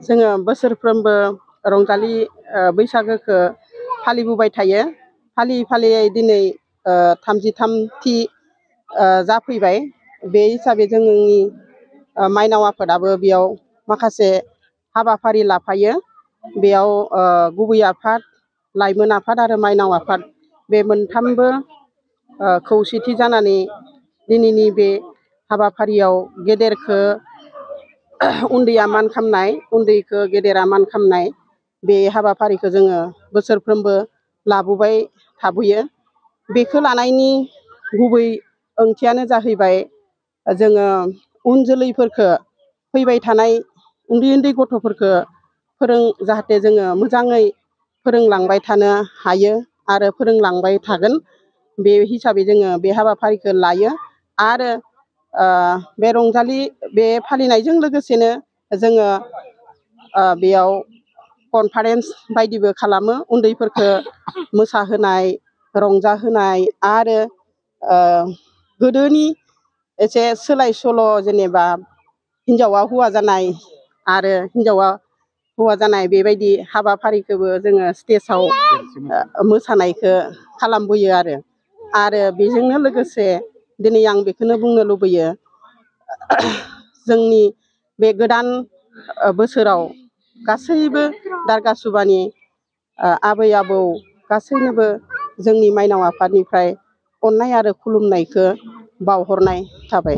जोङो बोसोरफ्रोमबो रंजालि बैसागोखौ फालिबोबाय थायो। फालियै फालियै दिनै 33थि जाफैबाय। बे हिसाबै जोंनि माइनाव आफादाबो बेयाव माखासे हाबाफारि लाफायो। बेयाव गुबै आफाद, लाइमोन आफाद आरो माइनाव आफाद बे मोनथामबो खौसेथि जानानै दिनैनि बे हाबाफारियाव गेदेरखौ उन्दैया मान खालामनाय, उन्दैखौ गेदेरा मान खालामनाय बे हाबाफारिखौ जोङो बोसोरफ्रोमबो लाबोबाय थाबोयो। बेखौ लानायनि गुबै ओंथियानो जाहैबाय जोङो उन जोलैफोरखौ फैबाय थानाय उन्दै उन्दै गथ'फोरखौ जाहाथे जोङो मोजाङै फोरोंलांबाय थानो हायो आरो फोरोंलांबाय थागोन। बे हिसाबै जोङो बे हाबाफारिखौ लायो। आरो बे रंजालि बे फालिनायजों लोगोसेनो जोङो बेयाव कनफारेन्स बायदिबो खालामो। उन्दैफोरखौ मोसाहोनाय, रंजाहोनाय आरो गोदोनि एसे सोलाय सोल' जेनेबा हिन्जावा हौवा जानाय आरो हिन्जावा हौवा जानाय बेबायदि हाबाफारिखौबो जोङो स्टेजाव मोसानायखौ खालामबोयो। आरो बेजोंनो लोगोसे दिनै आं बेखौनो बुंनो लुबैयो, जोंनि बे गोदान बोसोराव गासैबो दारगासुबानि आबै आबौ गासैनोबो जोंनि माइनाव आफादनिफ्राय अननाय आरो खुलुमनायखौ बावहरनाय थाबाय।